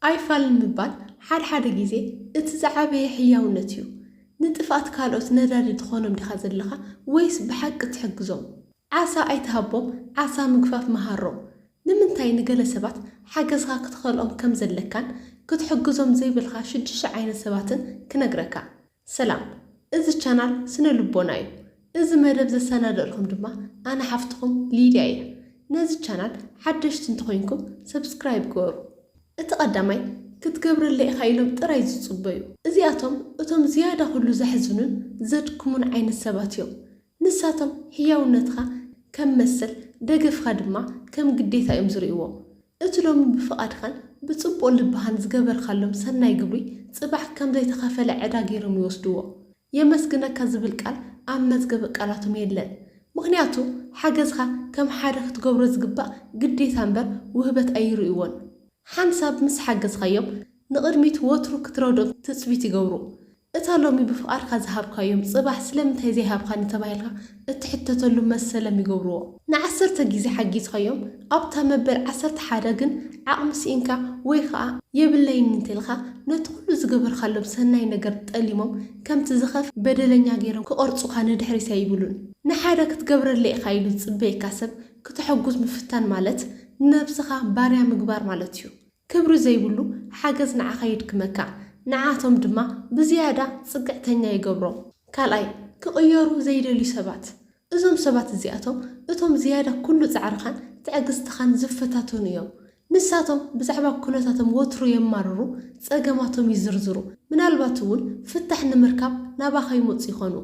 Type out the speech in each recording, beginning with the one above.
ኣይፋልን ምባል ሓደ ሓደ ግዜ እቲ ዝዓበየ ሕያውነት እዩ። ንጥፍኣት ካልኦት ነዳዲ ትኾኖም ዲኻ ዘለኻ ወይስ ብሓቂ ትሕግዞም? ዓሳ ኣይትሃቦም፣ ዓሳ ምግፋፍ መሃሮም። ንምንታይ ንገለ ሰባት ሓገዝካ ክትኸልኦም ከም ዘለካን ክትሕግዞም ዘይብልካ ሽዱሽተ ዓይነት ሰባትን ክነግረካ። ሰላም፣ እዚ ቻናል ስነ ልቦና እዩ። እዚ መደብ ዘሰናደእልኩም ድማ ኣነ ሓፍትኹም ሊድያ እየ። ነዚ ቻናል ሓደሽቲ እንተኾይንኩም ሰብስክራይብ ግበሩ። እቲ ቀዳማይ ክትገብረለይ ኢኻ ኢሎም ጥራይ ዝጽበዩ። እዚኣቶም እቶም ዝያዳ ኩሉ ዘሕዝኑን ዘድክሙን ዓይነት ሰባት እዮም። ንሳቶም ህያውነትኻ ከም መሰል፣ ደገፍካ ድማ ከም ግዴታ እዮም ዝርእይዎ። እቲ ሎሚ ብፍቓድኻን ብጽቡቕ ልብኻን ዝገበርካሎም ሰናይ ግብሪ ጽባሕ ከም ዘይተኸፈለ ዕዳ ገይሮም ይወስድዎ። የመስግነካ ዝብል ቃል ኣብ መዝገበ ቃላቶም የለን። ምኽንያቱ ሓገዝኻ ከም ሓደ ክትገብሮ ዝግባእ ግዴታ እምበር ውህበት ኣይርእይዎን። ሓንሳብ ምስ ሓገዝካዮም ንቕድሚት ወትሩ ክትረድኦም ትጽቢት ይገብሩ። እታ ሎሚ ብፍቓድካ ዝሃብካዮም ጽባሕ ስለምንታይ ዘይሃብካኒ ተባሂልካ እትሕተተሉ መሰለም ይገብርዎ። ንዓሰርተ ግዜ ሓጊዝካዮም ኣብታ መበል ዓሰርተ ሓደ ግን ዓቕሚ ስኢንካ ወይ ኸኣ የብለይን እንተልካ ነቲ ኩሉ ዝገበርካሎም ሰናይ ነገር ጠሊሞም ከምቲ ዝኸፍ በደለኛ ገይሮም ክቐርጹካ ንድሕሪት ኣይብሉን። ንሓደ ክትገብረለይ ኢኻ ኢሉ ዝጽበየካ ሰብ ክተሐጉስ ምፍታን ማለት ንነብስኻ ባርያ ምግባር ማለት እዩ። ክብሪ ዘይብሉ ሓገዝ ንዓኻ የድክመካ፣ ንዓቶም ድማ ብዝያዳ ጽግዕተኛ ይገብሮም። ካልኣይ፣ ክቕየሩ ዘይደልዩ ሰባት። እዞም ሰባት እዚኣቶም እቶም ዝያዳ ኩሉ ጻዕርኻን ትዕግስትኻን ዝፈታተኑ እዮም። ንሳቶም ብዛዕባ ኩነታቶም ወትሩ የማርሩ፣ ጸገማቶም ይዝርዝሩ። ምናልባት እውን ፍታሕ ንምርካብ ናባኻ ይመጹ ይኾኑ።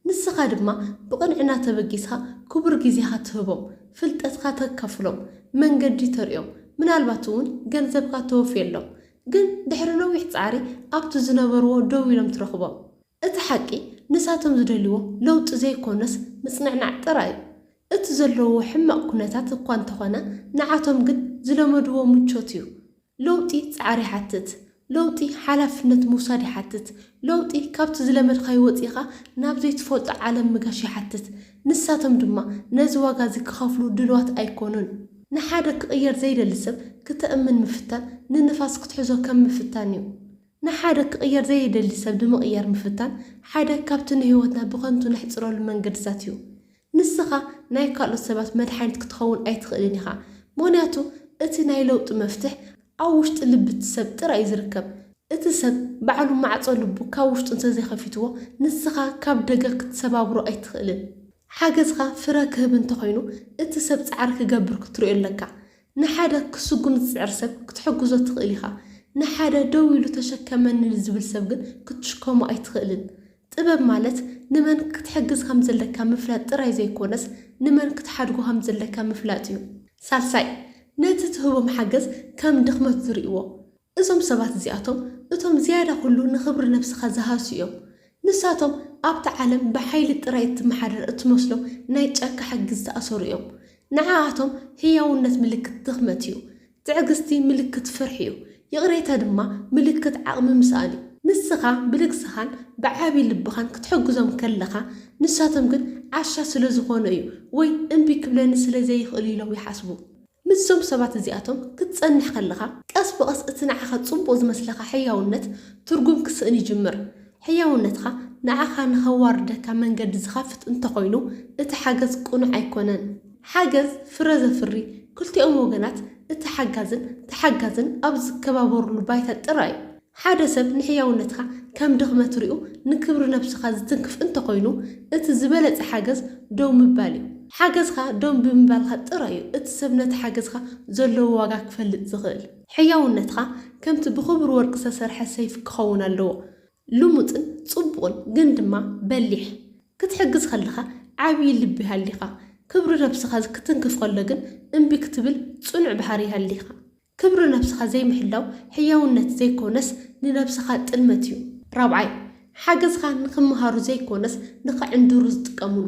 ንስኻ ድማ ብቕንዕና ተበጊስካ ክቡር ግዜኻ ትህቦም፣ ፍልጠትካ ተካፍሎም፣ መንገዲ ተርእዮም፣ ምናልባት እውን ገንዘብካ ተወፍየሎም። ግን ድሕሪ ነዊሕ ጻዕሪ ኣብቲ ዝነበርዎ ደው ኢሎም ትረኽቦም። እቲ ሓቂ ንሳቶም ዝደልይዎ ለውጢ ዘይኮነስ ምጽንዕናዕ ጥራይ እዩ። እቲ ዘለዎ ሕማቕ ኩነታት እኳ እንተኾነ ንዓቶም ግን ዝለመድዎ ምቾት እዩ። ለውጢ ጻዕሪ ይሓትት። ለውጢ ሓላፍነት ምውሳድ ይሓትት። ለውጢ ካብቲ ዝለመድካዮ ወጺእኻ ናብ ዘይትፈልጦ ዓለም ምጋሽ ይሓትት። ንሳቶም ድማ ነዚ ዋጋ እዚ ክኸፍሉ ድልዋት ኣይኮኑን። ንሓደ ክቕየር ዘይደሊ ሰብ ክተእምን ምፍታን ንንፋስ ክትሕዞ ከም ምፍታን እዩ። ንሓደ ክቕየር ዘይደሊ ሰብ ንምቕያር ምፍታን ሓደ ካብቲ ንህይወትና ብኸንቱ ነሕጽረሉ መንገድታት እዩ። ንስኻ ናይ ካልኦት ሰባት መድሓኒት ክትኸውን ኣይትኽእልን ኢኻ። ምኽንያቱ እቲ ናይ ለውጢ መፍትሕ ኣብ ውሽጢ ልቢ እቲ ሰብ ጥራይ እዩ ዝርከብ። እቲ ሰብ ባዕሉ ማዕጾ ልቡ ካብ ውሽጡ እንተዘይኸፊትዎ ንስኻ ካብ ደገ ክትሰባብሮ ኣይትኽእልን። ሓገዝኻ ፍረ ክህብ እንተኾይኑ እቲ ሰብ ጻዕሪ ክገብር ክትርእዮ ኣለካ። ንሓደ ክስጉም ዝጽዕር ሰብ ክትሕግዞ ትኽእል ኢኻ። ንሓደ ደው ኢሉ ተሸከመኒ ንዝብል ሰብ ግን ክትሽከሞ ኣይትኽእልን። ጥበብ ማለት ንመን ክትሕግዝ ከም ዘለካ ምፍላጥ ጥራይ ዘይኮነስ ንመን ክትሓድጎ ከም ዘለካ ምፍላጥ እዩ። ሳልሳይ፣ ነቲ ትህቦም ሓገዝ ከም ድኽመት ዝርእይዎ። እዞም ሰባት እዚኣቶም እቶም ዝያዳ ኩሉ ንኽብሪ ነብስኻ ዝሃስዩ እዮም። ንሳቶም ኣብታ ዓለም ብሓይሊ ጥራይ እትመሓደር እትመስሎም ናይ ጫካ ሕጊ ዝተኣሰሩ እዮም። ንዓኣቶም ህያውነት ምልክት ድኽመት እዩ። ትዕግስቲ ምልክት ፍርሒ እዩ። ይቕሬታ ድማ ምልክት ዓቕሚ ምስኣን እዩ። ንስኻ ብልግስኻን ብዓቢ ልብኻን ክትሕግዞም ከለኻ ንሳቶም ግን ዓሻ ስለ ዝኾኑ እዩ ወይ እምቢ ክብለኒ ስለ ዘይኽእሉ ኢሎም ይሓስቡ። ምስዞም ሰባት እዚኣቶም ክትጸንሕ ከለኻ ቀስ ብቐስ እቲ ንዓኻ ጽቡቕ ዝመስለኻ ሕያውነት ትርጉም ክስእን ይጅምር። ሕያውነትኻ ንዓኻ ንኸዋርደካ መንገዲ ዝኸፍት እንተኾይኑ እቲ ሓገዝ ቅኑዕ ኣይኮነን። ሓገዝ ፍረ ዘፍሪ ክልቲኦም ወገናት እቲ ሓጋዝን ተሓጋዝን ኣብ ዝከባበሩሉ ባይታ ጥራይ እዩ። ሓደ ሰብ ንሕያውነትካ ከም ድኽመት ሪኡ ንክብሪ ነብስኻ ዝትንክፍ እንተኾይኑ እቲ ዝበለጸ ሓገዝ ደው ምባል እዩ። ሓገዝካ ደው ብምባልካ ጥራይ እዩ እቲ ሰብ ነቲ ሓገዝካ ዘለዎ ዋጋ ክፈልጥ ዝኽእል። ሕያውነትካ ከምቲ ብኽቡር ወርቂ ዝተሰርሐ ሰይፊ ክኸውን ኣለዎ። ልሙጽን ጽቡቕን ግን ድማ በሊሕ። ክትሕግዝ ከለኻ ዓብዪ ልቢ ይሃሊኻ። ክብሪ ነብስኻ ክትንክፍ ከሎ ግን እምቢ ክትብል ጽኑዕ ባህሪ ይሃሊኻ። ክብሪ ነብስኻ ዘይምሕላው ሕያውነት ዘይኮነስ ንነብስኻ ጥልመት እዩ። ራብዓይ፣ ሓገዝኻ ንኽምሃሩ ዘይኮነስ ንኽዕንድሩ ዝጥቀምሉ።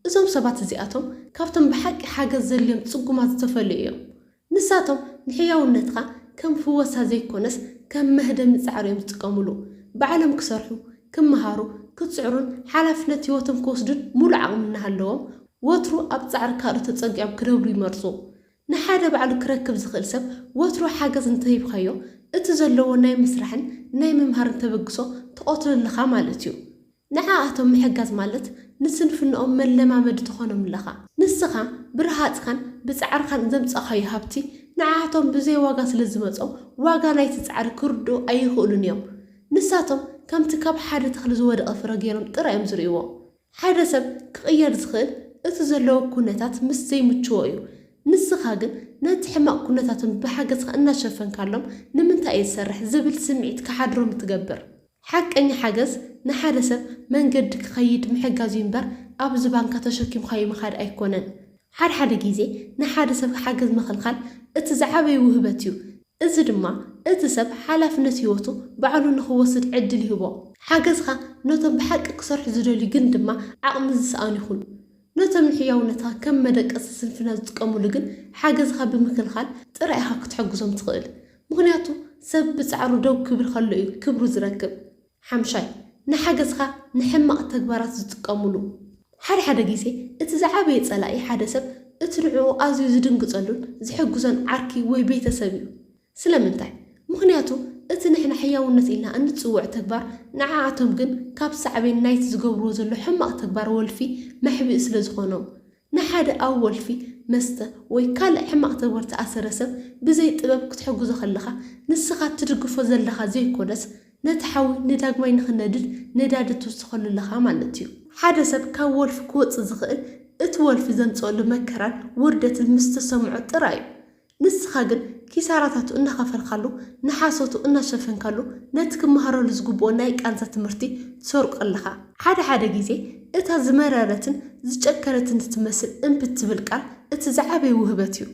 እዞም ሰባት እዚኣቶም ካብቶም ብሓቂ ሓገዝ ዘድልዮም ጽጉማት ዝተፈለዩ እዮም። ንሳቶም ንሕያውነትኻ ከም ፍወሳ ዘይኮነስ ከም መህደሚ ጻዕሪ እዮም ዝጥቀምሉ። ባዕሎም ክሰርሑ፣ ክምሃሩ፣ ክጽዕሩን ሓላፍነት ህይወቶም ክወስዱን ሙሉእ ዓቕሚ እናሃለዎም ወትሩ ኣብ ጻዕሪ ካልኦት ተጸጊዖም ክነብሩ ይመርጹ። ንሓደ ባዕሉ ክረክብ ዝኽእል ሰብ ወትሩ ሓገዝ እንተሂብካዮ እቲ ዘለዎ ናይ ምስራሕን ናይ ምምሃርን ተበግሶ ትቐትሎ ኣለኻ ማለት እዩ። ንዓኣቶም ምሕጋዝ ማለት ንስንፍንኦም መለማመዲ ትኾኖም ኣለኻ። ንስኻ ብረሃጽኻን ብጻዕርኻን ዘምጻእኻዮ ሃብቲ ንዓኣቶም ብዘይ ዋጋ ስለ ዝመጾም ዋጋ ናይቲ ጻዕሪ ክርድኡ ኣይኽእሉን እዮም። ንሳቶም ከምቲ ካብ ሓደ ተኽሊ ዝወደቐ ፍረ ገይሮም ጥራይ እዮም ዝርእይዎ። ሓደ ሰብ ክቕየር ዝኽእል እቲ ዘለዎ ኩነታት ምስ ዘይምችዎ እዩ። ንስኻ ግን ነቲ ሕማቕ ኩነታቶም ብሓገዝካ እናሸፈንካሎም ንምንታይ እየ ዝሰርሕ ዝብል ስምዒት ክሓድሮም ትገብር። ሓቀኛ ሓገዝ ንሓደ ሰብ መንገዲ ክኸይድ ምሕጋዝ እዩ እምበር ኣብ ዝባንካ ተሸኪምካዮ ምኻድ ኣይኮነን። ሓድሓደ ግዜ ንሓደ ሰብ ሓገዝ ምኽልካል እቲ ዝዓበየ ውህበት እዩ። እዚ ድማ እቲ ሰብ ሓላፍነት ህይወቱ ባዕሉ ንኽወስድ ዕድል ይህቦ። ሓገዝኻ ነቶም ብሓቂ ክሰርሑ ዝደልዩ ግን ድማ ዓቕሚ ዝሰኣኑ ይኹን። ነቶም ንሕያውነትኻ ከም መደቀሲ ስንፍና ዝጥቀሙሉ ግን ሓገዝኻ ብምክልኻል ጥራይ ኢኻ ክትሕግዞም ትኽእል። ምኽንያቱ ሰብ ብጻዕሩ ደው ክብል ከሎ እዩ ክብሩ ዝረክብ። ሓምሻይ፣ ንሓገዝኻ ንሕማቕ ተግባራት ዝጥቀሙሉ። ሓደ ሓደ ግዜ እቲ ዝዓበየ ጸላኢ ሓደ ሰብ እቲ ንዕኡ ኣዝዩ ዝድንግጸሉን ዝሕግዞን ዓርኪ ወይ ቤተሰብ እዩ። ስለምንታይ? ምኽንያቱ እቲ ንሕና ሕያውነት ኢልና እንጽውዖ ተግባር ንዓኣቶም ግን ካብ ሳዕቤን ናይቲ ዝገብርዎ ዘሎ ሕማቕ ተግባር ወልፊ መሕብኢ ስለ ዝኾኖም። ንሓደ ኣብ ወልፊ፣ መስተ ወይ ካልእ ሕማቕ ተግባር ተኣሰረ ሰብ ብዘይ ጥበብ ክትሕግዞ ከለኻ ንስኻ ትድግፎ ዘለኻ ዘይኮነስ ነቲ ሓዊ ንዳግማይ ንኽነድድ ነዳዲ ትውስኸሉ ኣለኻ ማለት እዩ። ሓደ ሰብ ካብ ወልፊ ክወጽእ ዝኽእል እቲ ወልፊ ዘምጽኣሉ መከራን ውርደትን ምስ ተሰምዖ ጥራይ እዩ። ንስኻ ግን ኪሳራታቱ እናኸፈልካሉ ንሓሶቱ እናሸፈንካሉ ነቲ ክመሃረሉ ዝግብኦ ናይ ቃንዛ ትምህርቲ ትሰርቆ ኣለኻ። ሓደ ሓደ ግዜ እታ ዝመረረትን ዝጨከነትን እትመስል እምቢ እትብል ቃል እቲ ዝዓበየ ውህበት እዩ።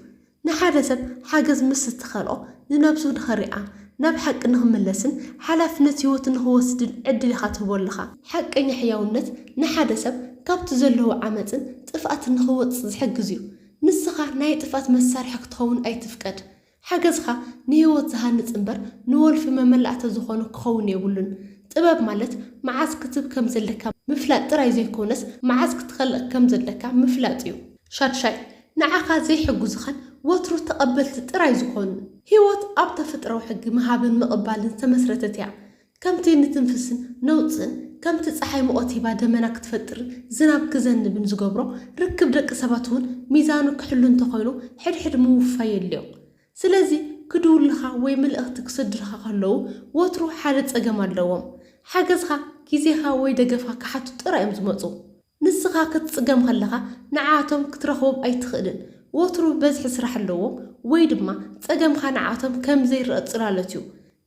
ንሓደ ሰብ ሓገዝ ምስ እትኸልኦ ንነብሱ ንኸሪኣ ናብ ሓቂ ንኽምለስን ሓላፍነት ህይወቱ ንኽወስድን ዕድል ኢኻ ትህቦ ኣለኻ። ሓቀኛ ሕያውነት ንሓደ ሰብ ካብቲ ዘለዎ ዓመፅን ጥፍኣትን ንኽወፅእ ዝሕግዝ እዩ። ንስኻ ናይ ጥፍኣት መሳርሒ ክትኸውን ኣይትፍቀድ። ሓገዝኻ ንህይወት ዝሃንፅ እምበር ንወልፊ መመላእታ ዝኾኑ ክኸውን የብሉን። ጥበብ ማለት መዓዝ ክትብ ከም ዘለካ ምፍላጥ ጥራይ ዘይኮነስ መዓዝ ክትኸልእ ከም ዘለካ ምፍላጥ እዩ። ሻድሻይ፣ ንዓኻ ዘይሕጉዝኻን ወትሩ ተቐበልቲ ጥራይ ዝኾኑ። ህይወት ኣብ ተፈጥራዊ ሕጊ ምሃብን ምቕባልን ዝተመስረተት እያ። ከምቲ ንትንፍስን ነውፅእን ከምቲ ፀሓይ ሙቐት ሂባ ደመና ክትፈጥርን ዝናብ ክዘንብን ዝገብሮ ርክብ ደቂ ሰባት እውን ሚዛኑ ክሕሉ እንተኾይኑ ሕድሕድ ምውፋይ የድልዮ። ስለዚ ክድውሉኻ ወይ መልእኽቲ ክሰዱልኻ ከለዉ ወትሩ ሓደ ጸገም ኣለዎም። ሓገዝኻ፣ ግዜኻ ወይ ደገፍካ ክሓቱ ጥራይ እዮም ዝመጹ። ንስኻ ክትጽገም ከለኻ ንዓኣቶም ክትረኽቦም ኣይትኽእልን። ወትሩ በዝሒ ስራሕ ኣለዎም ወይ ድማ ጸገምካ ንዓኣቶም ከም ዘይረኣ ጽላሎት እዩ።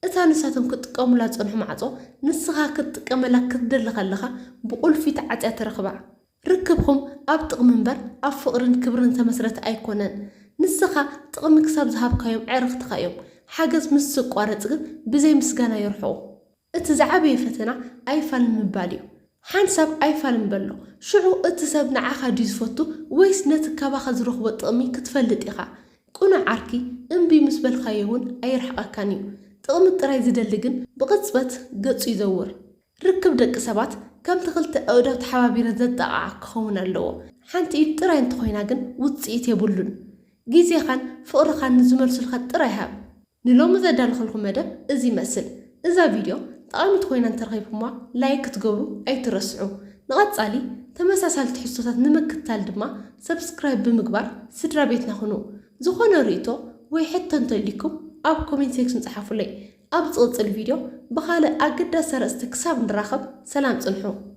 እታ ንሳቶም ክጥቀሙላ ዝጸንሑ ማዕጾ ንስኻ ክትጥቀመላ ክትደሊ ከለኻ ብቑልፊ ተዓጽያ ትረኽባ። ርክብኹም ኣብ ጥቕሚ እምበር ኣብ ፍቕርን ክብርን ዝተመስረተ ኣይኮነን። ንስኻ ጥቕሚ ክሳብ ዝሃብካዮም ኣዕርኽትኻ እዮም። ሓገዝ ምስ ዘቋርጽ ግን ብዘይ ምስጋና ይርሕቑ። እቲ ዝዓበየ ፈተና ኣይፋልን ምባል እዩ። ሓንሳብ ኣይፋልን በሎ። ሽዑ እቲ ሰብ ንዓኻ ድዩ ዝፈቱ ወይስ ነቲ ካባኻ ዝረኽቦ ጥቕሚ ክትፈልጥ ኢኻ። ቅኑዕ ዓርኪ እምቢ ምስ በልካዮ እውን ኣይርሕቐካን እዩ። ጥቕሚ ጥራይ ዝደሊ ግን ብቕጽበት ገጹ ይዘውር። ርክብ ደቂ ሰባት ከምቲ ክልተ ኣእዳው ተሓባቢረን ዘጣቕዓ ክኸውን ኣለዎ። ሓንቲ ኢድ ጥራይ እንተኾይና ግን ውጽኢት የብሉን። ግዜኻን ፍቕርኻን ንዝመልሱልካ ጥራይ ሃብ። ንሎሚ ዘዳለኹልኩም መደብ እዚ ይመስል። እዛ ቪድዮ ጠቓሚት ኮይና እንተረኺብኩማ ላይክ ክትገብሩ ኣይትረስዑ። ንቐጻሊ ተመሳሳሊ ትሕዝቶታት ንምክትታል ድማ ሰብስክራይብ ብምግባር ስድራ ቤትና ኩኑ። ዝኾነ ርእይቶ ወይ ሕቶ እንተልይኩም ኣብ ኮሜንት ሴክሽን ጸሓፉለይ። ኣብ ዝቕጽል ቪድዮ ብኻልእ ኣገዳሲ ኣርእስቲ ክሳብ ንራኸብ ሰላም ጽንሑ።